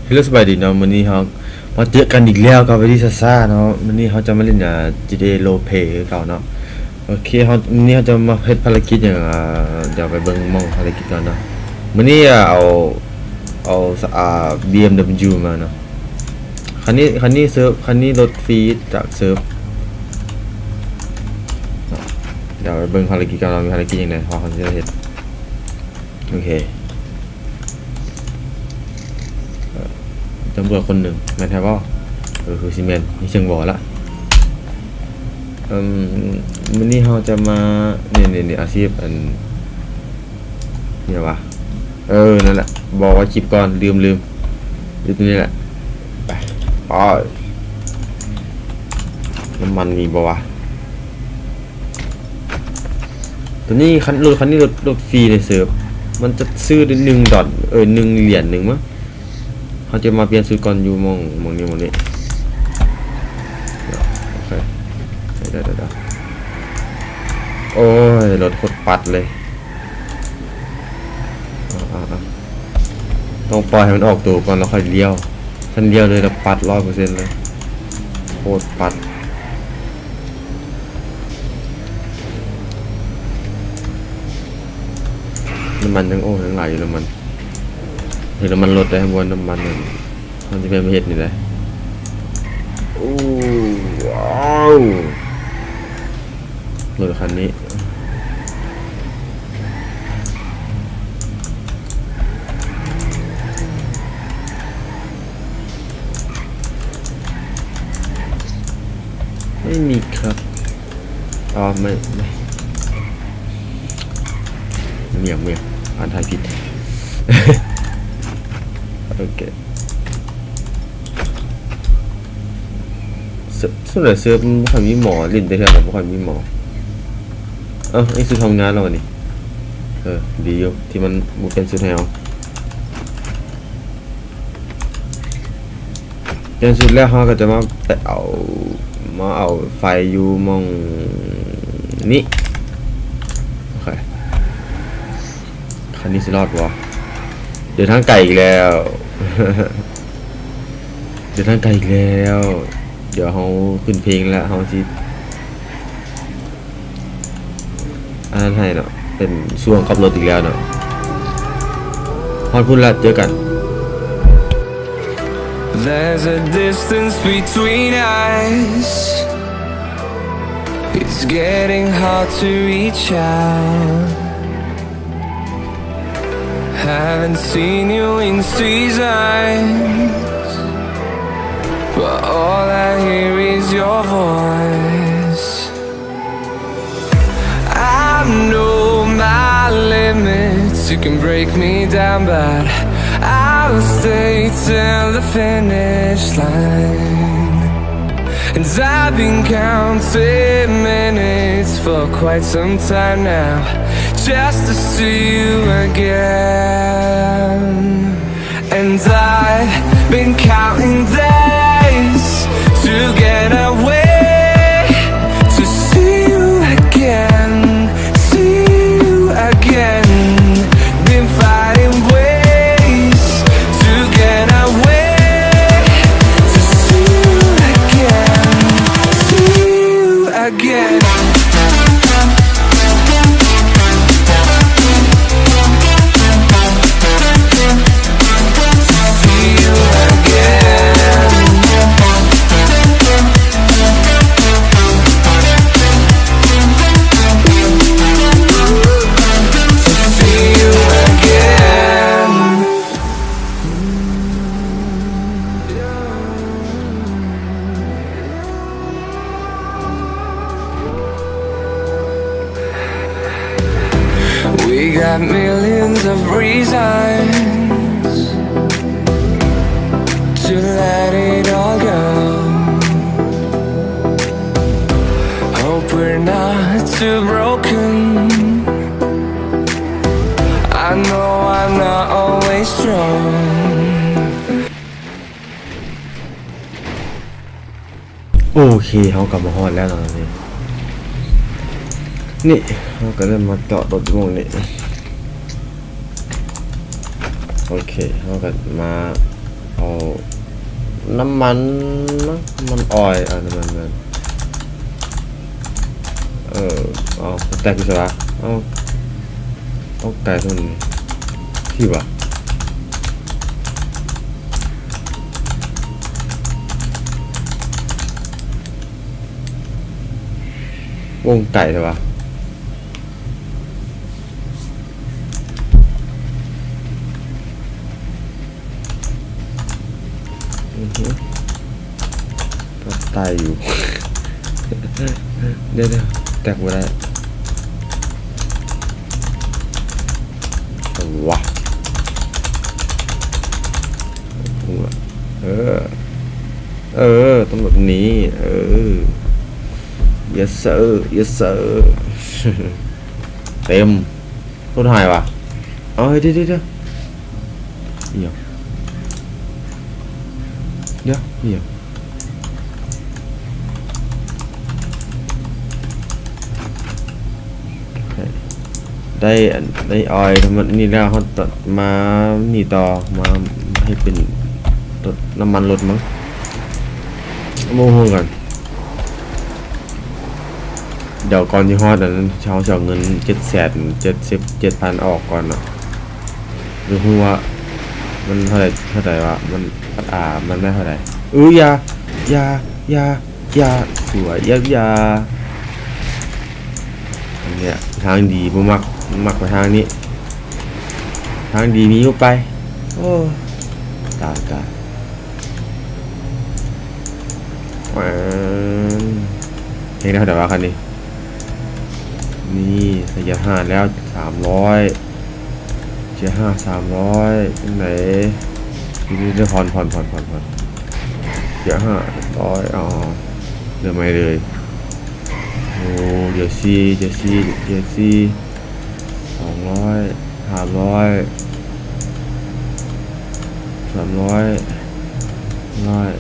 ເຮັລໂລ ສະບາຍດີເນາະ, ມື້ນີ້ເຮົາມາເຈີກັນອີກແລ້ວກັບ Ready Sasa ເນາະ. ມື້ນີ້ເຮົາຈະມາຫຼິ້ນ ອາ ຈີທີເອ ໂຣລເພລຄືເກົ່າເນາະ. ໂອເຄ ເຮົາ ມື້ນີ້ເຮົາຈະມາເຮັດພາລະກິດຫຍັງ ອາ ດຽວໄປເບິ່ງໝ່ອງພາລະກິດກ່ອນເນາະ. ມື້ນີ້ ອາ ເອົາ ເອົາ ອາ ບີເອັມດັບເບິນຢູ ມາເນາະ. ຄັນນີ້ ຄັນນີ້ເສີບ ຄັນນີ້ລົດຟຣີຈາກເສີບ. ດຽວໄປເບິ່ງພາລະກິດກ່ອນວ່າມີພາລະກິດຫຍັງແດ່ ເພາະເຮົາຊິໄດ້ເຮັດ. ໂອເຄ ເອີ ຕຳຫຼວດຄົນໜຶ່ງ ແມ່ນແທ້ບໍ່? ເອີ ຄືຊິແມ່ນ ມີເຊິ່ງບໍ່ລະ. ເອີ ມື້ນີ້ເຮົາຈະມາ ນີ້ໆໆ ອາຊີບອັນ ຫຍັງວະ? ເອີ ນັ້ນແຫຼະ ບອກວ່າຄລິບກ່ອນ ລືມໆ ຢູ່ຕົງນີ້ແຫຼະ. ໄປ ໄປ ນ້ຳມັນມີບໍ່ວະ? ຕົວນີ້ຄັນ ລົດຄັນນີ້ ລົດ ລົດຟຣີໃນເສີບ ມັນຈະຊື້ໄດ້ໜຶ່ງດອນ ເອີ ໜຶ່ງຫຼຽນໜຶ່ງມັ້ງ. ເຮົາຈະມາປ່ຽນຊຸດກ່ອນ ຢູ່ໝ່ອງ ໝ່ອງນີ້ ໝ່ອງນີ້. ໂອເຄ ໄດ້ໆໆ ໂອ້ຍ ລົດໂຄດປັດເລີຍ. ເອົາໆໆ ຕ້ອງປ່ອຍໃຫ້ມັນອອກໂຕກ່ອນ ແລ້ວຄ່ອຍລ້ຽວ. ຄັນລ້ຽວເລີຍ ແລ້ວປັດຮ້ອຍເປີເຊັນເລີຍ ໂຄດປັດ. ນ້ຳມັນຍັງ ໂອ້ ຍັງຫຼາຍຢູ່ ນ້ຳມັນ. ເຮັດນ້ຳມັນລົດໄດ້ ບໍ່ວ່ານ້ຳມັນນັ້ນ ເຮົາຊິແມ່ນມາເຮັດນີ້ໄດ໋. ໂອ້ ວ້າວ ລົດຄັນນີ້ ໄມ່ມີຄັບ ອໍ ໄມ່ ໄມ່ ບໍ່ມີຫຍັງ ບໍ່ມີຫຍັງ ອ່ານໄທຜິດ. ໂອເຄ ເສີບ ສ່ວນຫຼາຍເສີບບໍ່ຄ່ອຍມີໝໍຫຼິ້ນ ແຕ່ເທື່ອກໍບໍ່ຄ່ອຍມີໝໍ. ເອົ້າ ນີ້ຊຸດທຳງານແລ້ວວະນີ້. ເອີ ດີຢູ່ທີ່ມັນບໍ່ປ່ຽນຊຸດໃຫ້ເຮົາ. ຢ່າງສຸດແລ້ວເຮົາກໍຈະມາໄປເອົາ ມາເອົາໄຟຢູ່ໝ່ອງນີ້. ໂອເຄ ຄັນນີ້ຊິລອດບໍ່? ເດີນທາງໄກອີກແລ້ວ ເດີນທາງໄກອີກແລ້ວ. ດຽວເຮົາຂຶ້ນເພງແລ້ວ ເຮົາຊິ ອັນນັ້ນໃຫ້ເນາະ ເປັນຊ່ວງຂັບລົດອີກແລ້ວເນາະ. ຮອດພຸ້ນລະ ເຈີກັນ. There's a distance between us. It's getting hard to reach out. Haven't seen you in seasons, but all I hear is your voice. I know my limits, you can break me down, but I'll stay till the finish line. And I've been counting minutes for quite some time now, just to see you again. And I've been counting days to get away, to see you again, see you again. Been finding ways to get away, to see you again, see you again. We got millions of reasons to let it all go. Hope we're not too broken. I know I'm not always strong. ໂອເຄ ເຮົາກໍມາຮອດແລ້ວເນາະ ນີ້ ນີ້ເຮົາກໍໄດ້ມາຈອດລົດຢູ່ໝ່ອງນີ້. ໂອເຄ ເຮົາກໍມາ ເອົານ້ຳມັນເນາະ ນ້ຳມັນອອຍ ເອົານ້ຳມັນ ເອີ ເອົາ ແຕກຢູ່ໃສວະ? ເອົາ ເອົາ ໄກພຸ້ນ ທີ່ວະ ວົງໄກແທ້ວະ. ອືຮຶ ກໍໄຕຢູ່ ດຽວໆ ແຕກບໍ່ໄດ້ ສະຫວະ ເອີ ເອີ ຕ້ອງແບບນີ້ ເອີ yes sir yes sir ເຕັມ. ລົດຫາຍວ່ະ ເອົາ ເຮີ້ຍ ດຽວໆ ດຽວ ອີຫຍັງ ດຽວ ອີຫຍັງ ໄດ້ ໄດ້ອອຍທຳມະ ນີ້ແລ້ວ ເຮົາ ມາ ນີ້ຕໍ່ ມາເຮັດເປັນ ລົດ ນ້ຳມັນລົດມັ້ງ ບໍ່ຮູ້ກັນ. ດຽວກ່ອນຊິຮອດອັນນັ້ນ ເຮົາຊິເອົາເງິນເຈັດແສນເຈັດສິບເຈັດພັນອອກກ່ອນເນາະ ຫຼືຮູ້ວ່າມັນເທົ່າໃດ ເທົ່າໃດວະ ມັນ ອາ ມັນໄດ້ເທົ່າໃດ? ເອີ ຢ່າ ຢ່າ ຢ່າ ຢ່າ ສວຍ ຢ່າ ຢ່າ ອັນເນີ້ຍ ທາງດີບໍ່ມັກ ມັກໄປທາງນີ້ ທາງດີມີຢູ່ໄປ ໂອ້ ຕາຍ ຕາຍ. ເຮັດໄດ້ເທົ່າໃດວະຄັນນີ້? ນີ້ ໃສ່ເກຍຫ້າແລ້ວ ສາມຮ້ອຍ ເກຍຫ້າ ສາມຮ້ອຍ ຈັ່ງໃດ? ດຽວ ດຽວ ຜ່ອນ ຜ່ອນ ເກຍຫ້າ ຮ້ອຍ ເອົາ ເລີ່ມໃໝ່ເລີຍ ໂອ້ ເກຍສີ່ ເກຍສີ່ ເກຍສີ່ ສອງຮ້ອຍ ສາມຮ້ອຍ ສາມຮ້ອຍ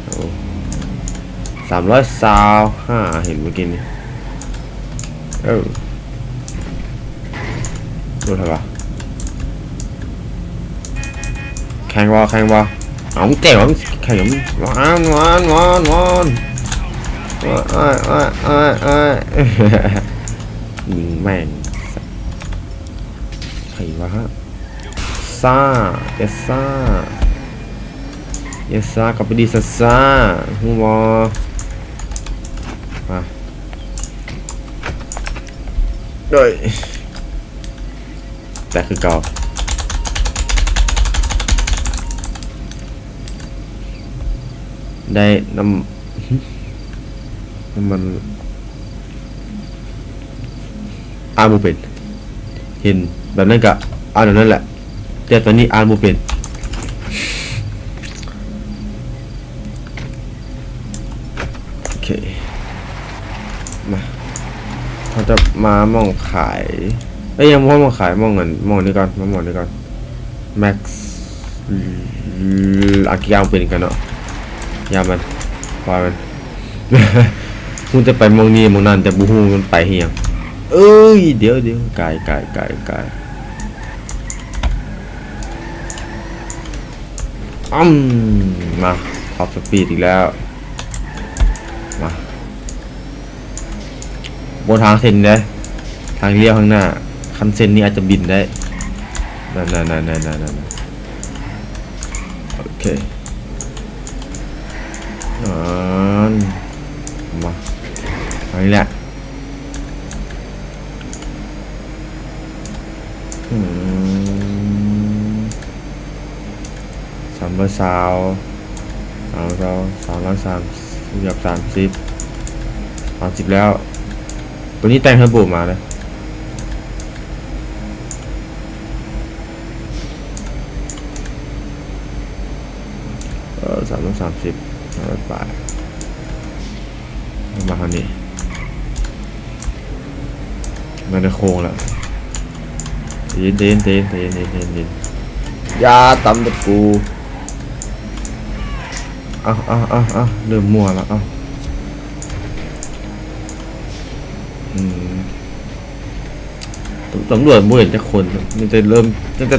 ໂອ້ ສາມຮ້ອຍຊາວຫ້າ ເຫັນມື້ກີ້ນີ້ ເອີ ລົດໃຜວະ? ແຂ່ງບໍ່ ແຂ່ງບໍ່? ເອົາ ແກ່ວະ ແຂ່ງຫຍັງ? ວານ ວານ ວານ ວານ ໂອ້ຍ ໂອ້ຍ ໂອ້ຍ ໂອ້ຍ ຍິງແມ່ງ ໃຜວະ? ຊາ ເອສຊາ ເອສຊາ ກັບໄປດີຊາຊາ ຮູ້ບໍ່? ມາ ໂດຍ ແຕກຄືເກົ່າ ໄດ້ນ້ຳ ນ້ຳມັນ ອ່ານບໍ່ເປັນ ເຫັນແບບນັ້ນກະອ່ານແບບນັ້ນແຫຼະ ແຕ່ຕອນນີ້ອ່ານບໍ່ເປັນ. ໂອເຄ ມາ ເຮົາຈະມາໝ່ອງຂາຍ ເອີຍ ຍັງບໍ່ຮອດໝ່ອງຂາຍ ໝ່ອງອັນ ໝ່ອງນີ້ກ່ອນ ມາໝ່ອງນີ້ກ່ອນ ແມັກ ອາກິເອົາເປັນກັນເນາະ ຢ່າມັນ ປ່ອຍມັນ ຮູ້ແຕ່ໄປໝ່ອງນີ້ໝ່ອງນັ້ນ ແຕ່ບໍ່ຮູ້ມັນໄປເຮັດຫຍັງ ເອີຍ ດຽວໆ ກາຍ ກາຍ ກາຍ ກາຍ ອືມ ມາ ອັບສະປີດອີກແລ້ວ ມາ ບໍ່ທາງເສັ້ນເດ້ ທາງລ້ຽວຂ້າງໜ້າ ຄັນເສັ້ນນີ້ອາດຈະບິນໄດ້ ນັ້ນໆໆໆໆ ໂອເຄ ນັ້ນ ມາ ທາງນີ້ແຫຼະ ອືມ ສາມຮ້ອຍຊາວ ສາມຮ້ອຍຊາວ ສາມຮ້ອຍສາມສິບ ສາມສິບ ສາມສິບແລ້ວ ໂຕນີ້ແຕ່ງເທີໂບມາເດ້ ເອີ ສາມຮ້ອຍສາມສິບ ສາມຮ້ອຍປາຍ ມາທາງນີ້ ມາໃນໂຄ້ງແລ້ວ ໃຈເຢັນ ໃຈເຢັນ ໃຈເຢັນ ໃຈເຢັນ ຢ່າຕຳລົດກູ ເອົາ ເອົາ ເອົາ ເລີ່ມມົວແລ້ວ ເອົາ ອືມ ຕຳ ຕຳຫຼວດບໍ່ເຫັນຈັກຄົນ ມີແຕ່ເລີ່ມ ຕັ້ງແຕ່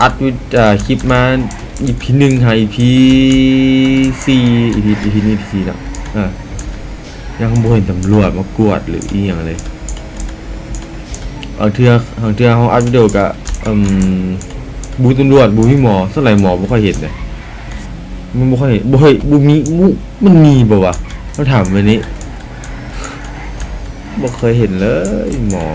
ອັດວິ ເອີ ຄລິບມາ ອີພີໜຶ່ງຫາອີພີສີ່ ອີພີ ອີພີນີ້ ອີພີສີ່ເນາະ ອ່າ ຍັງບໍ່ເຫັນຕຳຫຼວດມາກວດ ຫຼື ອີ່ຫຍັງເລີຍ. ບາງເທື່ອ ບາງເທື່ອເຮົາອັດວິດີໂອກະ ອືມ ບໍ່ມີຕຳຫຼວດ ບໍ່ມີໝໍ ສ່ວນຫຼາຍໝໍບໍ່ຄ່ອຍເຫັນເດ້. ມັນບໍ່ຄ່ອຍເຫັນ ບໍ່ເຄີຍ ບໍ່ມີ ບໍ່ ມັນມີບໍ່ວະ? ຕ້ອງຖາມແບບນີ້ ບໍ່ເຄີຍເຫັນເລີຍໝໍ.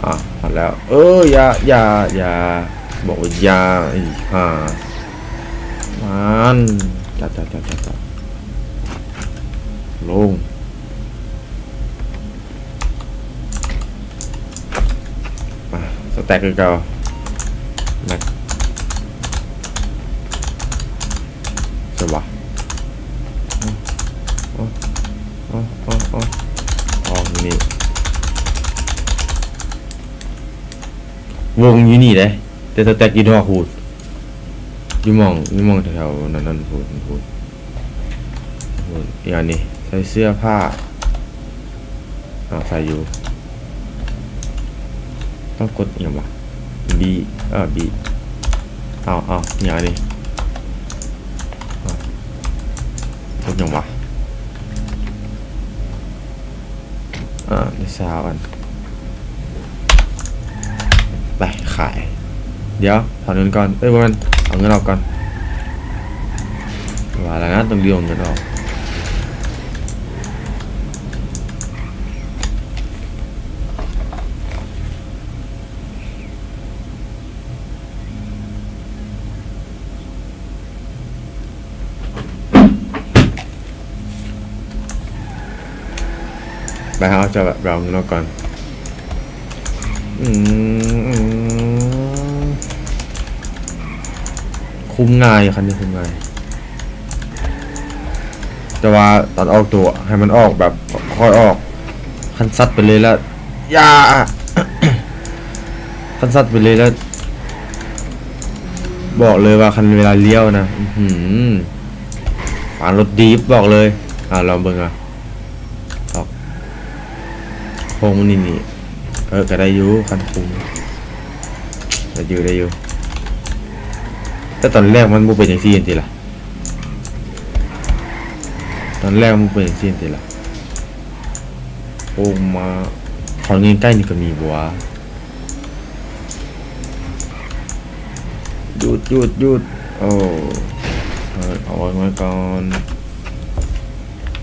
ອ່າ ຮອດແລ້ວ ເອີ ຢ່າ ຢ່າ ຢ່າ ບອກວ່າຢ່າ ໄອ້ຫ່າ ມັນ ຈັດ ຈັດ ຈັດ ຈັດ ຈັດ ລົງ. ອ່ະ ສະແຕັກຄືເກົ່າ ແມັກ ໃຊ່ບໍ່? ອໍ ອໍ ອໍ ອໍ ອອກນີ້ ວົງຢູ່ນີ້ເດ້ ແຕ່ສະແຕັກຢູ່ນອກພຸ້ນ ຢູ່ໝ່ອງ ຢູ່ໝ່ອງແຖວໆນັ້ນ ນັ້ນພຸ້ນ ພຸ້ນ. ໂອ້ຍ ອີຫຍັງນີ້ ໃສ່ເສື້ອຜ້າ ເອົາ ໃສ່ຢູ່ ຕ້ອງກົດອີຫຍັງວະ? ບີ ເອີ ບີ ເອົາ ເອົາ ອີຫຍັງນີ້ ເອົາ ກົດຫຍັງວະ? ອ່າ ໄດ້ຊາວອັນ ໄປຂາຍ ດຽວ ຖອນເງິນກ່ອນ ເອີຍ ບໍ່ແມ່ນ ເອົາເງິນອອກກ່ອນ ວ່າແລ້ວນະ ຕ້ອງດຽວເອົາເງິນອອກ. ໄປ ເຮົາຈະແບບ ໄປເອົາເງິນອອກກ່ອນ ອືມ ຄຸມງ່າຍ ຄັນນີ້ຄຸມງ່າຍ ແຕ່ວ່າຕອນອອກໂຕໃຫ້ມັນອອກແບບຄ່ອຍອອກ ຄັນຊັດໄປເລີຍລະ ຢ່າ ຄັນຊັດໄປເລີຍລະ ບອກເລີຍວ່າຄັນເວລາລ້ຽວນະ ອືຫື ປານລົດດີບ ບອກເລີຍ ອ່າ ລອງເບິ່ງ ອ່າ ອອກໂຄ້ງນີ້ນີ້ ເອີ ກະໄດ້ຢູ່ ຄັນຄຸມ ໄດ້ຢູ່ ໄດ້ຢູ່ ແຕ່ຕອນແລກມັນບໍ່ເປັນຈັ່ງຊີ້ຫັ້ນຕິລະ ຕອນແລກມັນເປັນຈັ່ງຊີ້ຫັ້ນຕິລະ ໂອ້ ມາ ຂອງໃກ້ໆນີ້ກະມີບໍ່ວະ? ຢຸດ ຢຸດ ຢຸດ ໂອ້ ເອີ ເອົາໄວ້ກ່ອນ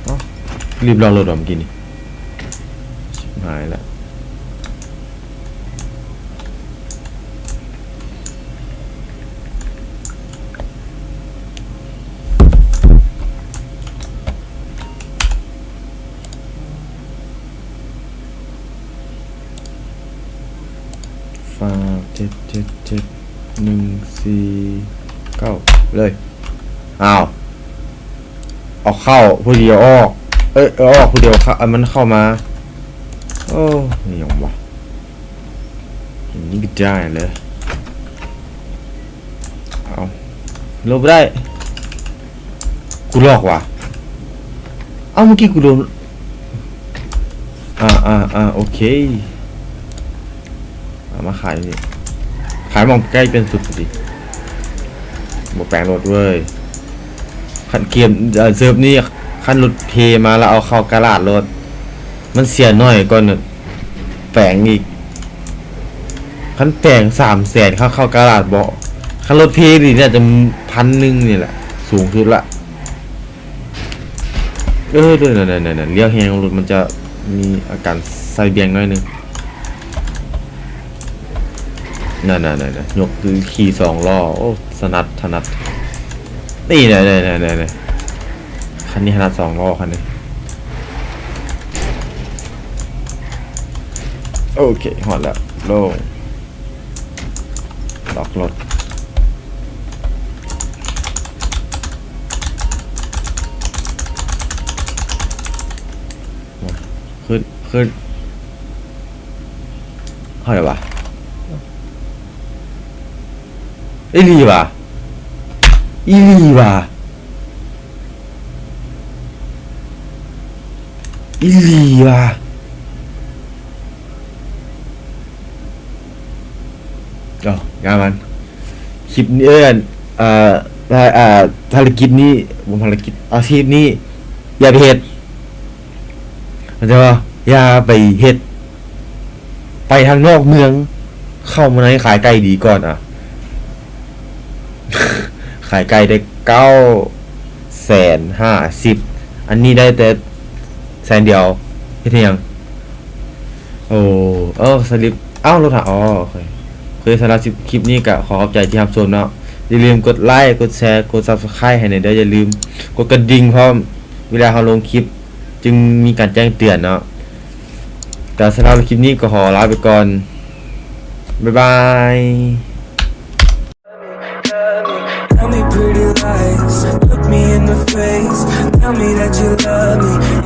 ເອົ້າ ລືມລັອກລົດຫວາ ເມື່ອກີ້ນີ້ ຊິບຫາຍລະ. ຝາກ ເຈັດ ເຈັດ ເຈັດ ໜຶ່ງ ສີ່ ເກົ້າ ເລີຍ ອ້າວ ເອົາເຂົ້າຜູ້ດຽວອອກ ເອີຍ ເອົາອອກຜູ້ດຽວເຂົ້າ ອັນມັນເຂົ້າມາ ໂອ້ ອີຫຍັງວະ ນີ້ກະໄດ້ເລີຍ ເອົາ ລົງບໍ່ໄດ້ ກູຫຼອກຫວາ ເອົ້າ ເມື່ອກີ້ກູໂດນ ອ່າ ອ່າ ອ່າ ໂອເຄ ເອົາມາຂາຍນີ້ ຂາຍໝ່ອງໃກ້ປ່ຽນຊຸດຊິ ບໍ່ແປງລົດເວີຍ ຄັນເກມ ເອີ ເສີບນີ້ ຄັນລົດເພມາລະເອົາເຂົ້າກາລາດໂລດ ມັນເສຍໜ້ອຍກວ່າແປງອີກ ຄັນແປງສາມແສນ ເຂົ້າ ເຂົ້າກາລາດເບາະ ຄັນລົດເພນີ້ໜ້າຈະພັນໜຶ່ງນີ້ແຫຼະ ສູງສຸດລະ ເອີ ນັ້ນໆໆ ລ້ຽວແຮງລົດມັນຈະມີອາການໃສ່ບຽງໜ້ອຍໜຶ່ງ ນັ້ນໆໆ ຍົກ ຂີ່ສອງລໍ້ ໂອ້ ຖະໜັດ ຖະໜັດ ນີ້ ນີ້ ຄັນນີ້ຖະໜັດສອງລໍ້ ຄັນນີ້ ໂອເຄ ຮອດແລ້ວ ລົງ ລັອກລົດ ຂຶ້ນ ຂຶ້ນ ເທົ່າໃດຫວາ? ອີ່ຫຼີຫວາ? ອີ່ຫຼີຫວາ? ອີ່ຫຼີຫວາ? ເອົາ ງານມັນ ຄລິບນີ້ ເອີ້ນ ເອີ ພາ ເອີ ພາລະກິດນີ້ ບໍ່ ພາລະກິດ ອາຊີບນີ້ ຢ່າໄປເຮັດ ເຂົ້າໃຈບໍ່? ຢ່າໄປເຮັດ ໄປທາງນອກເມືອງ ເຂົ້າມາໃນຂາຍໄກ່ດີກ່ອນ ອະ ຂາຍໄກ່ໄດ້ເກົ້າແສນຫ້າສິບ ອັນນີ້ໄດ້ແຕ່ແສນດຽວ ເຮັດອີ່ຫຍັງ? ໂອ້ ເອີ ສະລິບ ອ້າວ ລົດຫາ ອໍ ໂອເຄ ໂອເຄ ສຳລັບຄລິບນີ້ກໍຂໍຂອບໃຈທີ່ຮັບຊົມເນາະ ຢ່າລືມກົດໄລ ກົດແຊ ກົດ Subscribe ໃຫ້ແດ່ເດີ້ ຢ່າລືມກົດກະດິ່ງພ້ອມ ເວລາເຮົາລົງຄລິບຈຶ່ງມີການແຈ້ງເຕືອນເນາະ ກໍສຳລັບຄລິບນີ້ກໍຂໍລາໄປກ່ອນ ບາຍບາຍ. Tell me pretty lies, look me in the face, tell me that you love me,